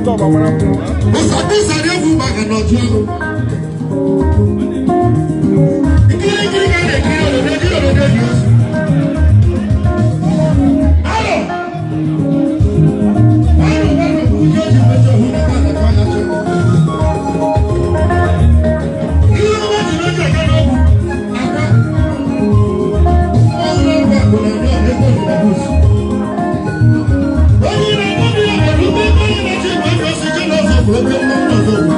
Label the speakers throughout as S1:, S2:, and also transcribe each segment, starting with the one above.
S1: Ụsọdụ egwu maka na ọjụ ọrụ. Nkiri nkiri ka a na-ekiri ododo dị ododo dị ozu. Alo! Alo, alo, uche ji mejọ hụ na aka na anya chọrọ. Ihe ọma ji mejọ aka n'okwu, akwa. Ọrụ ọrụ akụ na ndị ọrụ ego dị na buusu. Onye na-akpọ ya nwere ugbo ebe onye na-achọ igwe ego si je n'ọzọ bụ oke mmanwụ n'ọzọ bụ.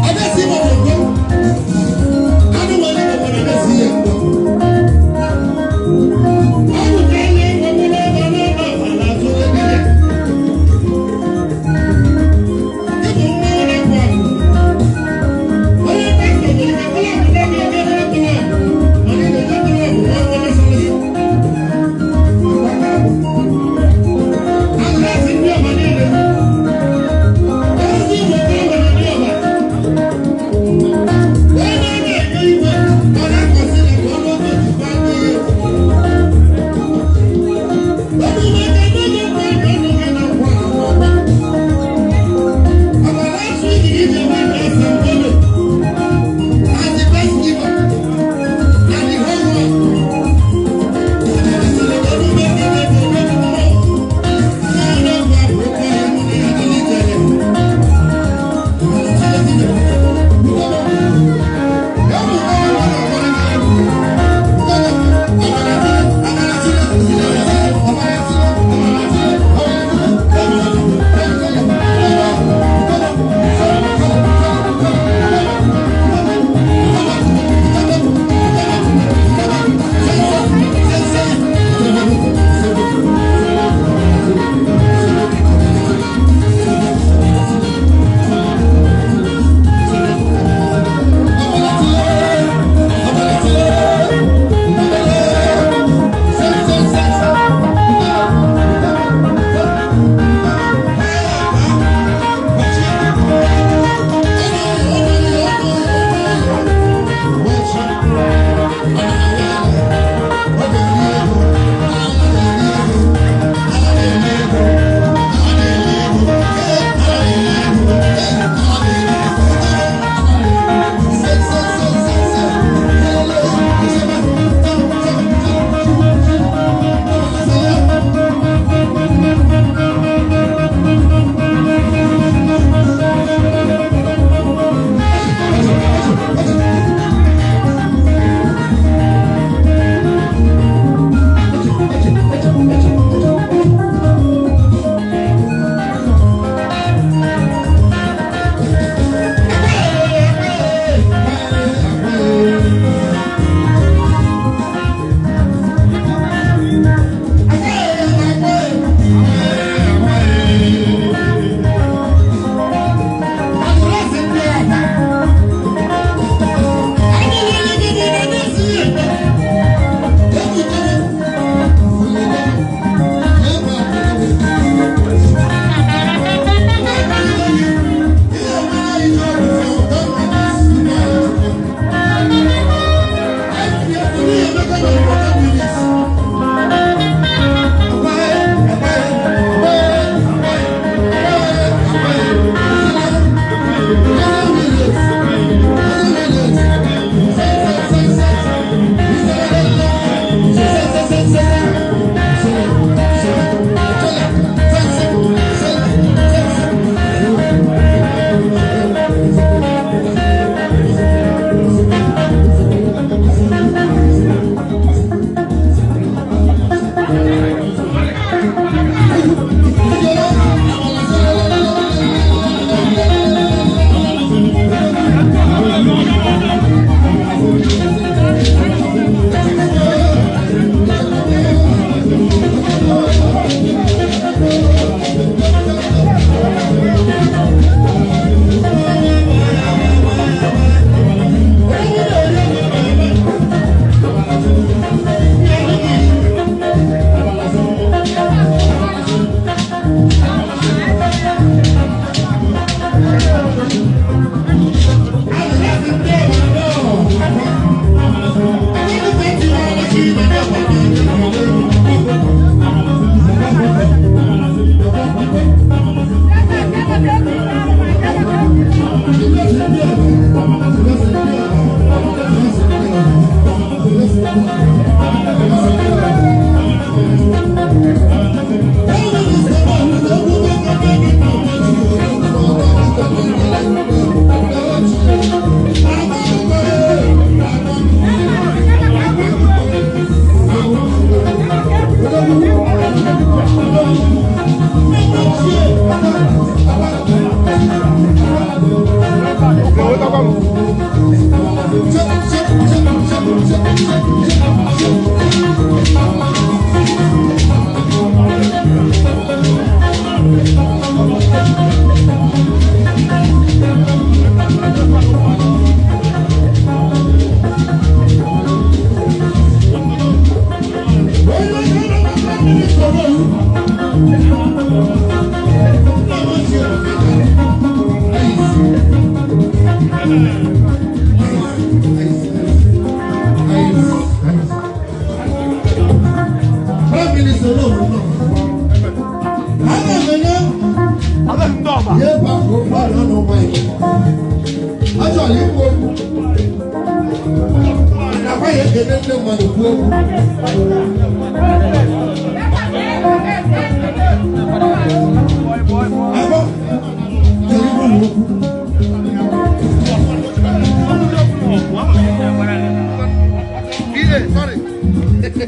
S1: Adásí ìmọ̀ ògbó. Adúwọlé.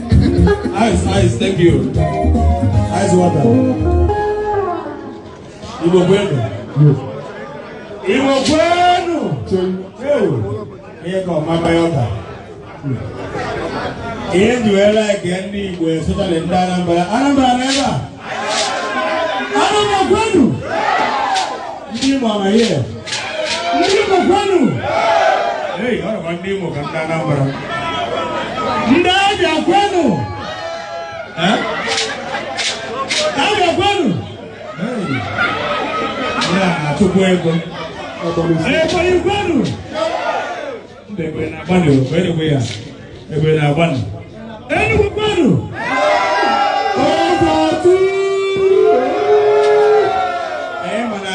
S2: Ice, thank you. Ice water. Igbo kwenu. Igbo kwenu. Ihe ka ọma mmanya ọka. Ihe nji wee like ndị Igbo especially ndị Anambra. Anambra na ebe a. Anambra kwenu. Ndị Imo ama ihe. Ndị Igbo kwenu. Hey, ọ bụ ndị Imo ka ndị Anambra. Ndị Abịa kwenu. Abịa kwenu. Ndị a na-achụkwa ego. Ebonyi kwenu. Ndị Ebonyi na-agbanị o, ya. Ebonyi na-agbanị. Enugu kwenu. Ọgọtụ. Ee, mana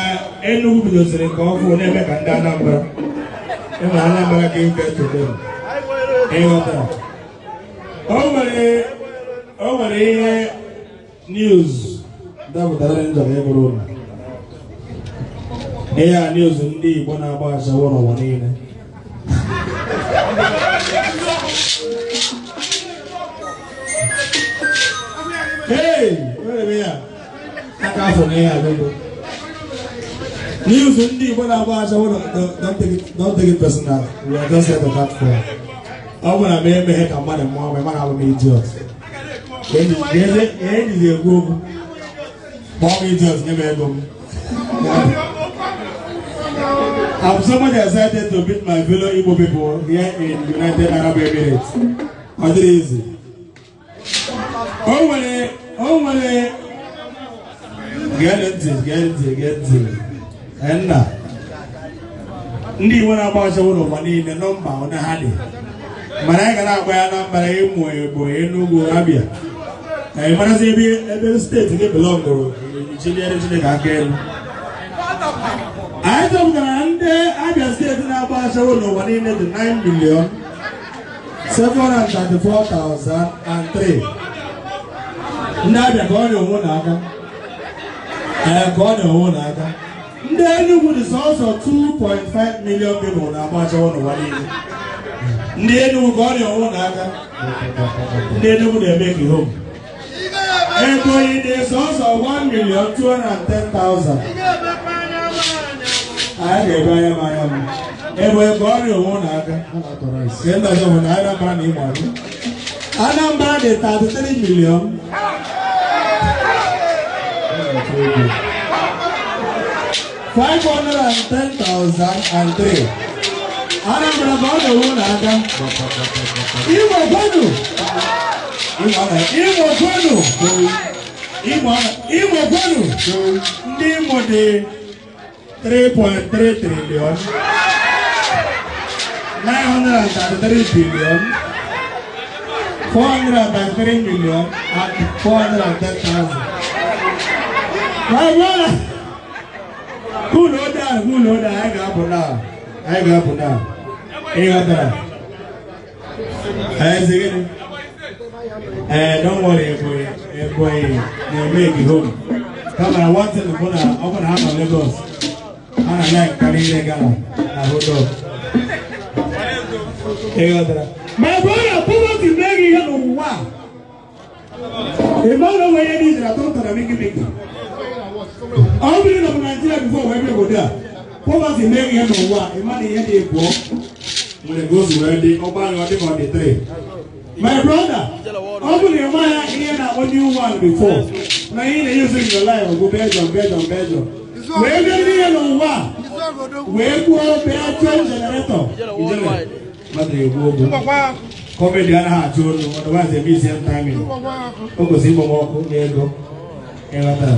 S2: Enugu bidoziri nke ọkụ na-eme ka ndị Anambra. Ịma Anambra ka ike today. Ịghọtara. O nwere ihe news dapụtara njọrọ ịbụrụ ụlọ. Ihe a news ndị Igbo na-agba ashawo n'ụwa niile. Hey, wait a minute. Aka afọ na ihe abịago. News ndị Igbo na-agba ashawo, don't take it personal. We are just here to cut for. Ọ bụ na m emeghe ka mmadụ mụọ ma mana abụ m idiot. Ihe njizi ekwu okwu. Kpọọ m idiot nye m ego m. I'm so much excited to meet my fellow Igbo people here in United Arab Emirates. Ọ dịrị easy. O nwere gee ntị gee ntị gee ntị. Nna ndị Igbo na-agba ashawo n'ụwa niile nọmba one ha dị. Mana anyị ga na-agba ya Anambra, Imo, Ebonyi, Enugu, Abia. Anyị marazi ebe steeti gị belọngụrụ chinyere Chineke aka elu. Anyị chọpụtara na ndị Abia steeti na-agba ashawo n'ụwa niile dị 9,734,003. Ndị Abia ka ọ na-onwe n'aka. Ee, ka ọ na-onwe n'aka. Ndị Enugu dị sọsọ 2.5 million people na-agba ashawo n'ụwa niile. Ndị Enugu ka ọ na-enwe n'aka. Ndị Enugu na-eme ka home. Ebonyi dị sọsọ 1,210,000. Anyị ga-ebe anya m anya m. Ebonyi ka ọ na-enwe n'aka. Nke ndị ọzọ bụ na Anambra na Imo abịa. Anambra dị 33 million. 510,003. Anambra ka ọ na-enwe n'aka. Igbo kwenu. Igbo kwenu. Igbo kwenu. Ndị Imo dị 3.3 trillion 933 billion 433 million and 410,000. My brother, cool down, I ga-apụ now. I ga-apụ now. Ịghọtara? Ee, sị gịnị? Ee, don't worry, Ebonyi. Ebonyi na-eme gị home. Kama na one thing bụ na ọ bụ na ha nọ Lagos, a na like karị ire gala na hold up. Ịghọtara? My brother, poverty mee gị ihe n'ụwa a. Ị ma na onwe ihe dị iche na tọntọ na miki miki. Ọ bụrụ na Nigeria before wee bịa obodo a, poverty mee gị ihe n'ụwa a, ị ma na ihe dị ịbụọ nwere ka o si wee dị ọgba ọ dị ka ọ dị three. My brother, ọ bụrụ na ị maghị ihe na-akpọ new one before, na ihe na-use in your life bụ Belgium, Belgium, Belgium. Wee bịa ihe n'ụwa a, wee gbuo Belgium generator. Ijele, mmadụ na-ekwu okwu. Comedy anaghị achụ olu, otherwise eme isi timing. O kwesịrị ịkpọ m ọkụ n'ego. Ịghọtara?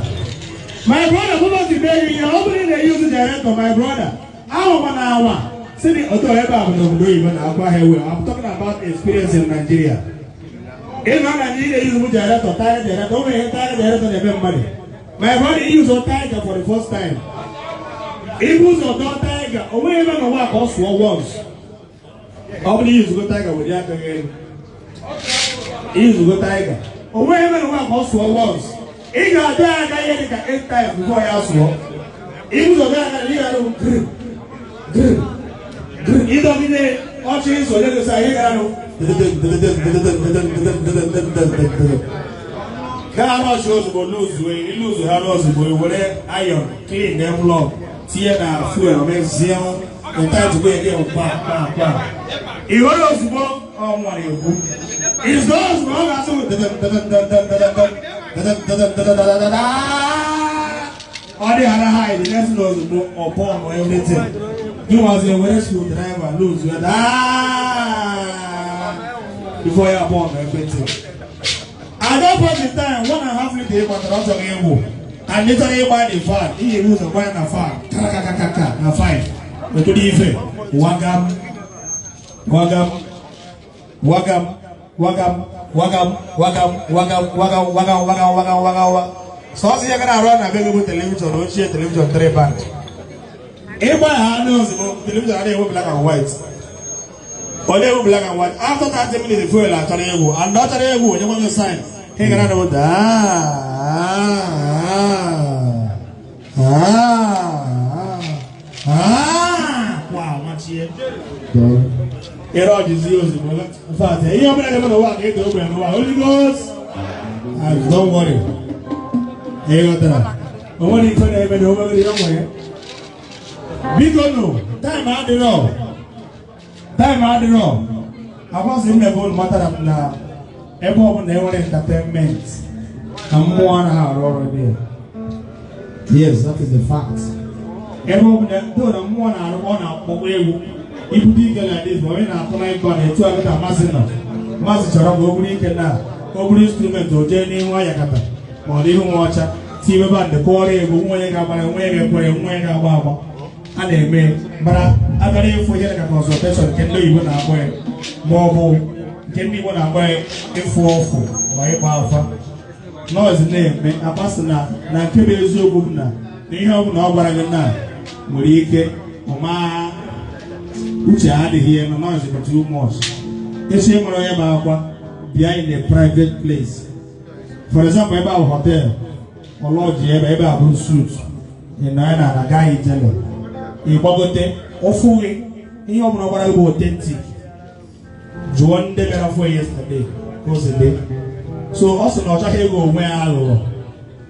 S2: My brother, poverty mee gị ihe, ọ bụrụ na ị na-use generator, my brother, ahụkwa na awa. Si the ọtọ ebe a bụ n'obodo oyibo na akwa ha ewe. I'm talking about experience in Nigeria. Ị nọ na Nigeria use generator, tire generator, o nwere ihe tire generator na-eme mmadụ. My brother, use tiger for the first time. Ibu ụzọ dọọ tiger, o nweghị ebe n'ụwa ka ọ sụọ once. Ọ bụrụ izugo tiger were aka gị elu. Izugo tiger. O nweghị ebe n'ụwa ka ọ sụọ once. Ị ga-adọ ya aka ihe dịka 8 times before ya sụọ. Ibu ụzọ dọọ ya aka ihe ga-arụ grim grim grim. Ịdọgide ọchị nso onye gosi ihe gara nụ. Gaa rọọshị ozugbo luzuo iluzu ha ozugbo were iron clean envelope tinye na fuel mezie ụtatụgo ege kwa kwa kwa. Ị hụrụ ozugbo ọ nwere egwu. Izu ozugbo ọ ga-asụ ọ dị hara ha the next thing ozugbo ọ pọnụ everything. Gị nwazi were screwdriver luzuo before ya pọnụ everything. At that point in time, 1.5 liter ịgbatara ọ chọrọ ịwụ. And ị chọrọ ịgba the fan, ị ga-ebu ụzọ gba ya na fan, kakakakaka na 5. Wetudo ife, wagam, wagam, wagam, wagam, wagam, wagam, wagam, wagam, wagam, wagam, wagam, wagam, wagam. Sọọsọ ihe gara arụ na be gị bụ telivishọn ochie, telivishọn 3 band. Ịgba ya ha n'ozugbo, telivishọn adịghị enwe black and white. Ọ na-ewu black and white. After 30 minutes, fuel achọrọ egwu. And ọ chọrọ egwu, onye nwe sign. He gara na daa. Wow, machie. Ịrọ ọjịzi ozugbo. In fact, ihe ọbụla ga-eme n'ụwa ka edo ogbe n'ụwa. Holy Ghost. And don't worry. Ị ghọtara? O nwere ife na-eme na o nwere ihe nwere. Biko nụ, time adịrọ. Time adịrọ. Akwasị m ebe unu matara m na ebe ọ bụla enwere entertainment na mmụọ anaghị arụ ọrụ ebe ya. Yes, that is the fact. Ebe ọ bụla though na mmụọ na-arụ ọ na-akpọkwa egwu. Ibute ike na dis ma onye na-akụ na ịkọ na etu akịta masị nọ. Masị chọrọ ka o buru ike na o buru instrument o jee n'ihu ayakata ma ọ dị ihu nwa ọcha tinye bandị kụọrọ egwu nwa onye ga-agbara nwa onye ga-ekwere nwa onye ga-agba agba. A na-eme bara abịara ịfụ ihe dịka consultation nke ndị oyibo na-akpọ ya ma ọ bụ nke ndị Igbo na-akpọ ya ịfụ ọfụ ma ịgba afa. Nọọsụ na-eme agbasị na nke bụ eziokwu bụ na ihe ọ bụla ọ gwara gị na nwere ike ọma uche adịghị ya na nọọsụ bụ too much. Esi nwere onye ma akwa bịa in a private place. For example, ebe a bụ hotel, ọlọji ebe a bụ suit, ị nọ ya na agaghị ijele. Ị gbagote ofu gị ihe ọ bụla gwara gị bụ authentic. Jụọ ndị bịara fọ yesterday ka o si dị. So ọ sị na ọ chọghị ịghọ onwe ya aghụghọ.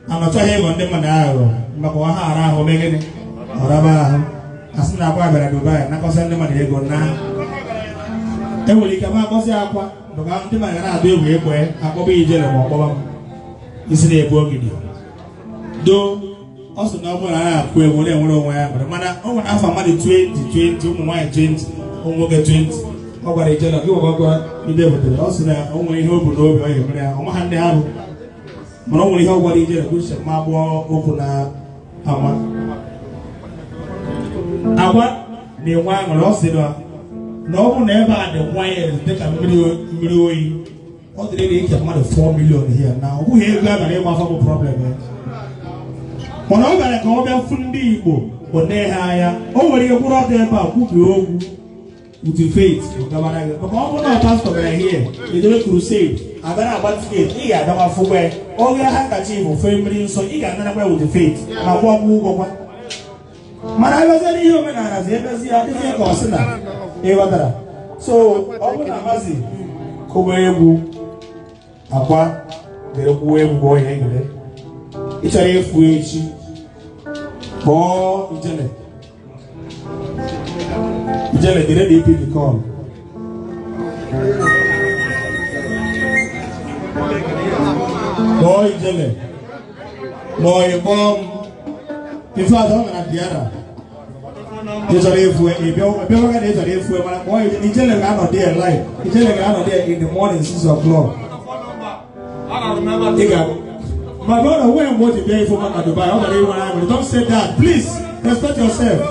S2: Ana ọ chọghị ịghọ ndị mmadụ aghụghọ maka ọ ha ara ahụ mee gịnị? Ọ raba ahụ. Asị na akwa bịara Dubai nakọsị ndị mmadụ ego na enwere ike ma akọsị akwa maka ndị mmadụ ga na-adụ egwu egbe akpọba ijele ma ọ kpọba m isi na-ebu ogidi. Do ọ sị na ọ bụrụ na a na-akụ egwu na-enwere onwe ya nwere mana o nwere afọ mmadụ 20 20 ụmụ nwaanyị 20 ụmụ nwoke 20 ọ gwara ijele gị gwagwa ide butere ọ sị na o nwere ihe o bu n'obi ọ ga-emere ya ọ maha ndị arụ mana o nwere ihe ọ gwara ijele ka uche ma gbụọ okwu na ama agwa na-enwe aṅụrị. Ọ sị na ọ bụrụ na ebe a dị nwayọ dịka mmiri oyi ọ dịrị na ike mmadụ 4 million here na ọ bụghị ego a gara ịgba afọ bụ problem ya. Mana ọ gara ka ọ bịa fụ ndị Igbo o nee ha anya o nwere ihe kwụrụ ọtọ ebe a kwubie okwu with faith gabara gị maka ọ bụrụ na pastọ gara here edebe crusade abịara agba tiketi ị ga-abịakwa fụgbe Oge handkerchief fee mmiri nsọ, ị ga-anarakwa with faith ma kwụọ ụgwọ kwa. Mana ebezie n'ihe omenala zi ebezi ya adịghị ka ọ sị na ị ghọtara. So ọ bụrụ na Mazi kụwa egwu akwa dere kwuo egwu gụọ ya egere. Ị chọrọ ịfụ echi, kpọọ Ijele. Ijele dere na ipi the call. Kpọọ Ijele. Ma ọ kpọọ m. In fact, ọ gara Biara. Ị chọrọ ịfụ ị bịawa na ị chọrọ ịfụ mana kpọọ Ijele. Ijele ga-anọ there live. Ijele ga-anọ there in the morning 6 o'clock. Ị ga My brother, when what you pay for at Dubai, how can you want? Don't say that. Please respect yourself.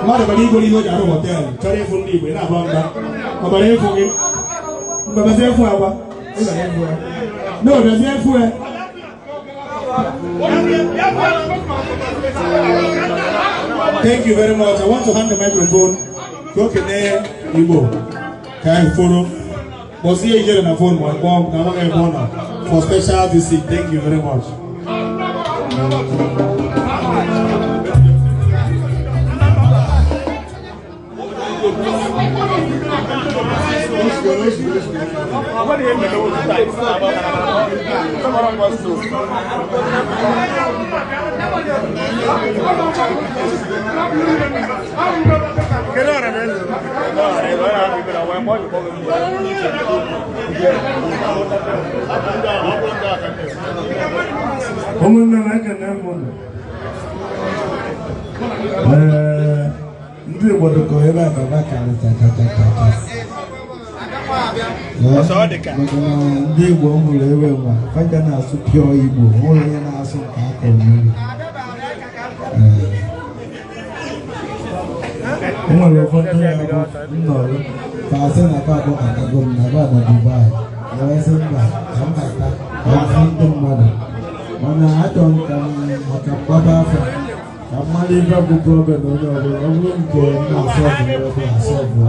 S2: Mmadụ bara igoro ihe o ji arụ hotel, chọrọ ịfụ ndị Igbo, ị na-aba mba. Ọ bara ịfụ gị. Mgbe bezie ịfụ agwa. Ị bara ịfụ ya. No, bezie ịfụ ya. Thank you very much. I want to hand the microphone to Okene Igbo. Ka anyị foro. Kpọzie Ijele na phone ma kpọọ m ka amaghị ebe ọ nọ for special visit. Thank you very much.
S3: Ụmụnne m, ekene m unu. Ee, ndị Igbo dịkọ ebe a baba karịchachachachachasị. Maka na ndị Igbo m hụrụ ebe nwa faja na-asụ pure Igbo, nwere onye na-asụ nke akọ mmiri. O nwere ụfọdụ ya bụ nnọrọ ka asị na fa akpọkọtago m na ba na Dubai, wee sị mba ka m bata ka m fụ ndị mmadụ. Mana achọrọ m ka m maka mgbaba afọ ka m mara ife bụ problem onye ọbụla, ọ bụrụ nke m na-asọbụ ebe asọbụ.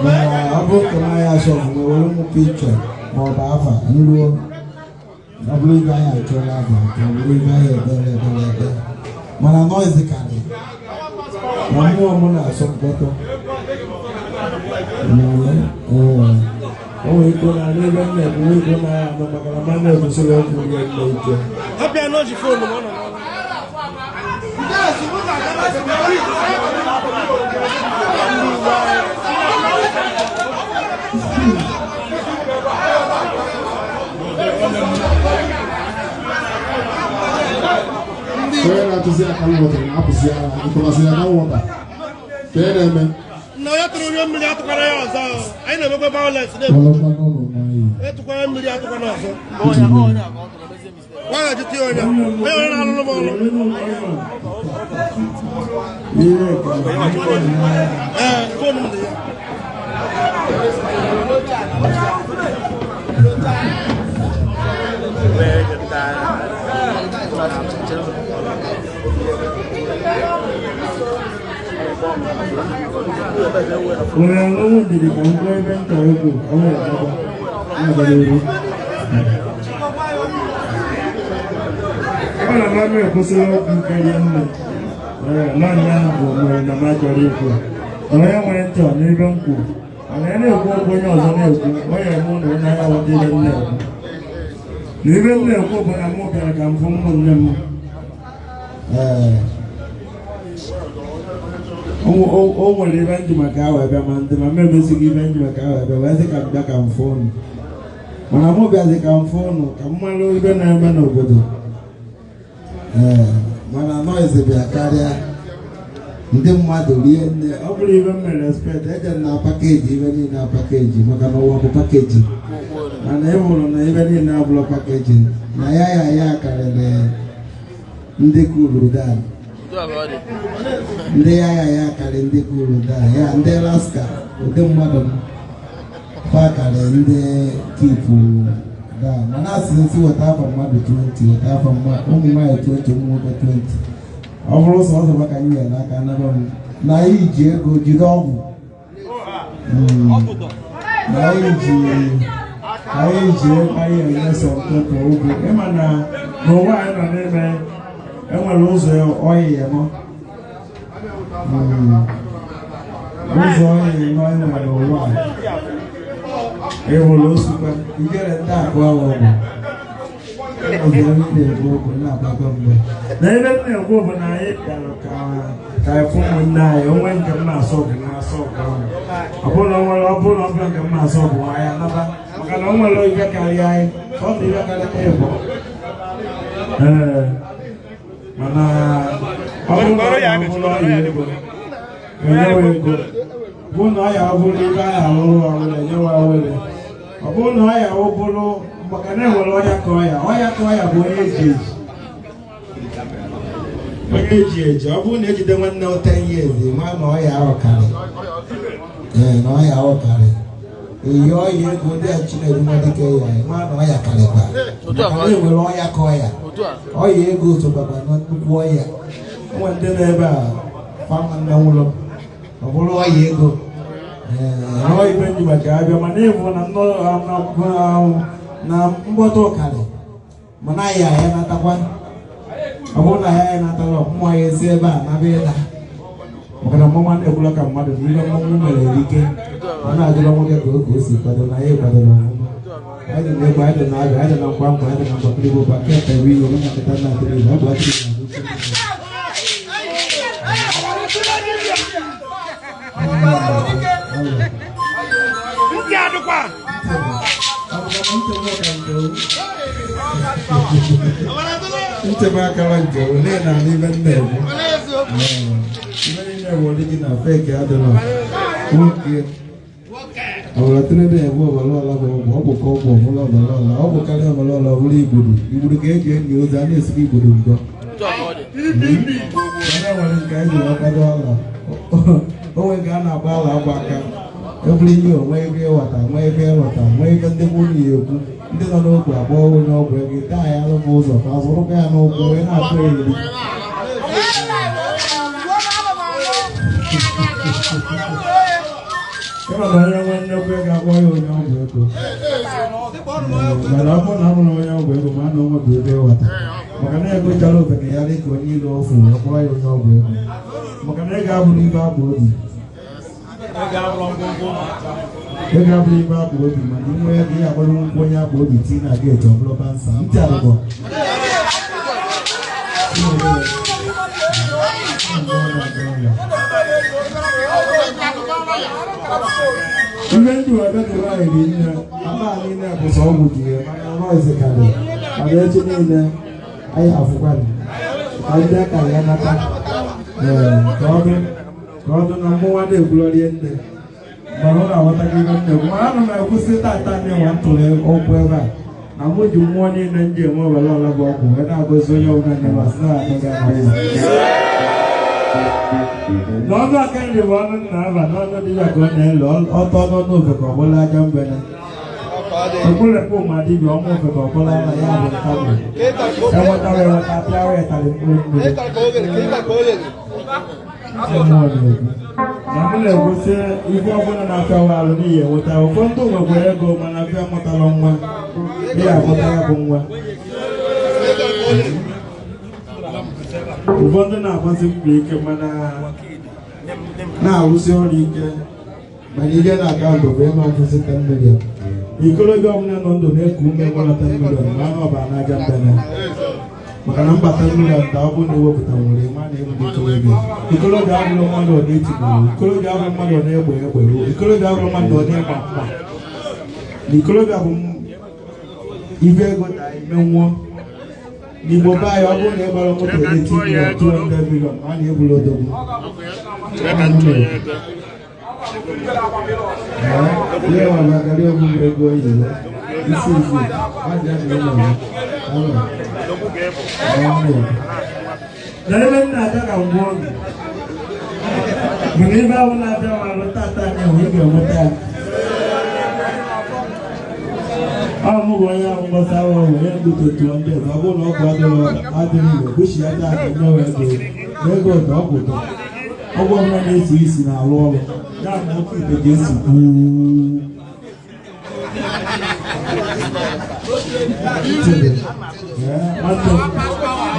S3: Mana ọ bụrụ ka m agha asọbụ, were m pikchọ ma ọ bụ afa nruo. Ọ bụrụ ibe anyị achọla aba, ọ bụrụ ibe anyị ebere ebere ebe. Mana noise karị na mmụọ m na-asọ mkpọtụ. O nwere ike na ebe m na-ekwu nwee ike na anọ maka na mmanụ ekwesịrị okwu ihe nne ike.
S1: Onye na-atụzi aka m ghọtara na-apụzi ara ịtụmasị ya na nghọta ka ị na-eme.
S4: Na onye tụrụ onye mmiri atụkwara ya ọzọ. Anyị na-emekwa violence na-ekwu. Etụkwara mmiri atụkwara ọzọ. Nwa ga-ajụta ya onye. Onye onye na-alụrụ m ọrụ. Ee, foonu m dị ya.
S3: Nwere onwe ndidi ka m gụọ ebe nta egwu ọnwa ọgbọgbọ na-abịa eru. Ọ na mama ekwesịrị okwu karịa nne. Naanị ahụ bụ mere na m achọrọ ikwu. Na onye nwere ntị ọ n'ebe m kwuru. Mana ya na-ekwu okwu onye ọzọ na-ekwu, onye eme ụlọ onye agha ghọta ihe m na-ekwu. Na ebe m na-ekwu bụ na mụ bịara ka m fụ ụmụnne m.
S2: Ee. O nwere ibe nji maka ahụ ebe ma ndị ma m emezighị ibe nji maka ahụ ebe wee sị ka m bịa ka m fụ ụnụ. Mana mụ bịazi ka m fụ ụnụ ka m mara ibe na-eme n'obodo. Ee, mana noise bịa karịa ndị mmadụ rie nne. Ọ bụrụ ibe m mere respect, eje na pakeji ibe niile na pakeji maka na ụwa bụ pakeji. Mana ị hụrụ na ibe niile abụrụ pakeji na ya ya ya karịrị ndị kwuru dan. Ndị ya ya ya karịrị ndị kwuru dan. Ya ndị Alaska ụdị mmadụ m fa karịrị ndị kipu dan. Mana asị nsị weta afọ mmadụ 20, weta afọ ụmụ nwaanyị 20, ụmụ nwoke 20.
S3: Ọ bụrụ sọsọ maka anyị nyere n'aka anaba m na anyị ji ego jide ọgwụ na anyị ji anyị enye sọmpepe ụgwọ ịma na n'ụwa anyị nọ n'ime enwere ụzọ ọyị nọ ụzọ ọyị nọ enwere ụwa ịhụrụ osikwa ijere ndị akụ ahụ ọgwụ na ebe m na-ekwu bụ na anyị bịara ka anyị fụ ụmụnne anyị onwe nke m na-asọ ọgụ na-asọ ọgụ ahụ ọ bụrụ na ọ bụrụ na ọ bụla nke m na-asọ ọgụ anyị anaba maka na o nwere ibe karịa anyị ọ dị ibe karịa anyị bụ ee mana ọ bụrụ na ọ bụrụ ọya ego enyewe ego bụ na ọya ọ bụrụ ibe anyị alụrụ ọrụ enyewe awere ọ bụrụ na ọya ọ bụrụ maka na enwere ọya ka ọya ọya ka ọya bụ onye eji eji onye eji eji ọ bụrụ na ejide nwanne 10 years ma na ọya ahụ karị ee na ọya ahụ karị eyi ọya ego ndị a Chinedu Nwadike ya ma na ọya karịkwa maka na enwere ọya ka ọya ọya ego sokwakwa na nnukwu ọya onwe ndị nọ ebe a fama nne nwụrụ ọ bụrụ ọya ego ee ibe ndị maka abịa mana ịbụ na na mgbọta ụkarị mana anyị ya natakwa ọ bụrụ na ya natara mmụọ ya esi ebe a naba ịda maka na mmọnwụ na-ekwula ka mmadụ na ihe mmọnwụ mere erike ọ na-ajụrụ nwoke ka oge o si kwado na ya kwadoro ọfụma anyị dị na egwu anyị dị na abịa anyị dị na ngwa ngwa anyị dị na mgbakịrịgbo ba nke tere ihe onye na-akịta na atịrị igbo ọ bụ atịrị
S4: na ntị adịkwa
S3: nchebe akara nke ole na n'ime nna egwu ibe niile bụ original fake adịrọ nwoke ọbara tụrụ na-egbu ọbara ọla bụ ọgwụ ọgwụ ka ọgwụ ọbụla ọbara ọla ọgwụ karịa ọbara ọla ọbụla igbudu igbudu ka eji enyi ozu a na-esiri igbudu ngọ mana nwere nke anyị ji akwado ọla onwe nke a na-agba ala agba aka eburu ihe onwe ebe ịghọta nwee ebe ịlọta nwee ebe ndị nwunye ya ekwu ndị nọ n'ogbe agba onye ọgwụ ego taa ya alụ m ụzọ ka azụrụkwa ya n'ụkwụ wee na-atụ ya eri ịma na onye nwe nnekwu ego akpọ ya onye ọgwụ ego mana ọ bụrụ na ọ bụrụ onye ọgwụ ego ma a na onwe bụ ebe ịghọta maka na ego chara ofeke ya dị ka onye ilu ofu wee kpọọ ya onye ọgwụ ego maka na ego abụrụ ibe akpa obi ego abụrụ ibe akpa obi mana inwe ego ya agbara nkwụ onye akpa obi tii na geeti ọ bụrụ bansa ntị arụkọ Ife ndị webe dị nwaanyị dị nne aba niile bụ sọ ọgwụ dị ya mana nọọsụ ka dị mana echi niile anyị afụkwa ka ndị aka ya nata ee ka ọ dị na mmụnwa na-ekwulọrie nne mana ọ na-aghọta gị ihe nne mana ana m ekwusị tata nwa ntụrụ ọgwụ ebe a na mụ ji mmụọ niile ndị enwe ọbara ọla bụ ọgwụ wee na-agọzi onye ọbụla nne ma sị na atọ gị n'ọnụ aka nri bụ ọnụ nna aba n'ọnụ dibịa ka ọ na-elu ọtọ n'ọnụ ofe ka ọ bụla aja mbene okpulekpu ma dibịa ọma ofe ka ọ bụla ala ya bụ ntabụ enwetara enweta pịawa ịtarị mkpụrụ mmiri na m na-egosi ife ọbụla na-apịawa alụ n'ihi enweta ụfọdụ nwekwara ego mana bịa mụtara nwa ihe amụta ya bụ nwa ụfọdụ na-agbasi mbọ ike mana na-arụsi ọrụ ike mana ihe na akaụntụ bụ ịma nkwụsị 10 million ikolobịa ọbụla nọ ndụ na-eku ume nwere 10 million ma anụ ọba n'aja mbene maka na mba 10 million ta ọ bụrụ na ewepụta nwere ma na ebu ikolobịa ikolobịa abụrụ mmadụ ọ na-etigburu ikolobịa abụrụ mmadụ ọ na-egbe egbe ikolobịa abụrụ mmadụ ọ na-egba mkpa na ikolobịa bụ ibe ego na ime nwụọ n'Igbo be anyị ọ bụrụ na ị gbara moto 80 million 200 million ma a na-ebulu odogwu ihe nwabakarị ogbugbu ego oyibo isi isi na ebe m na-abịa ka ngwa oge bụ na ebe ahụ na-abịa ma tata na-enwe ị ga-enweta ya ọ mụ bụ onye ahụ gbasa ahụ onye ndụ 200 ọ bụrụ na ọgwụ adịrị igbo kwuchi ya taa ka nyewe ego Na ego ụtọ ọgwụ ụtọ. Ọgwụ ọbụla na-esi isi na-arụ ọrụ. Ya bụ oke ite ga-esi kwuu.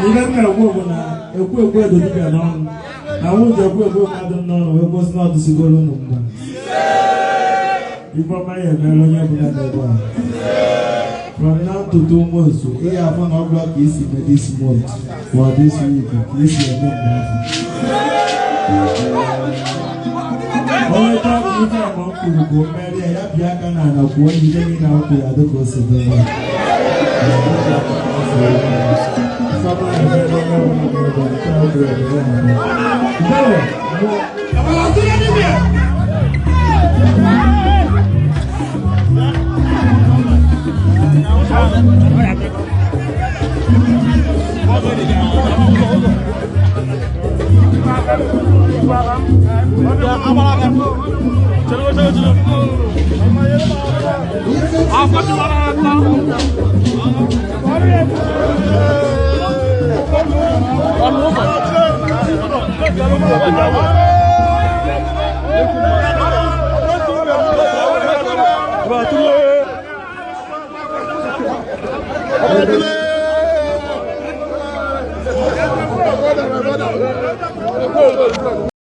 S2: Ihe m na-ekwu bụ na ekwu ekwu edo dibịa n'ọnụ na nwunye ekwu ekwu mmadụ n'ọnụ wee gosi na ọdụsigoro unu mgba. Ifeọma ya emeela onye ọbụla n'ebe a.
S3: From now to 2 months, ihe afọ na ọbụla ka isi mee this month or this week ka isi eme mgbe afọ. Onye chọọ ka ife ama m kwuru ka o merie ya bịa aka na ala kwuo ihe niile ahụ kwuru ya dịka o si dị mma.
S2: Ifeọma ya emeela onye ọbụla n'ebe a nke ọ kwuru ebere ha. Ndewo, mụ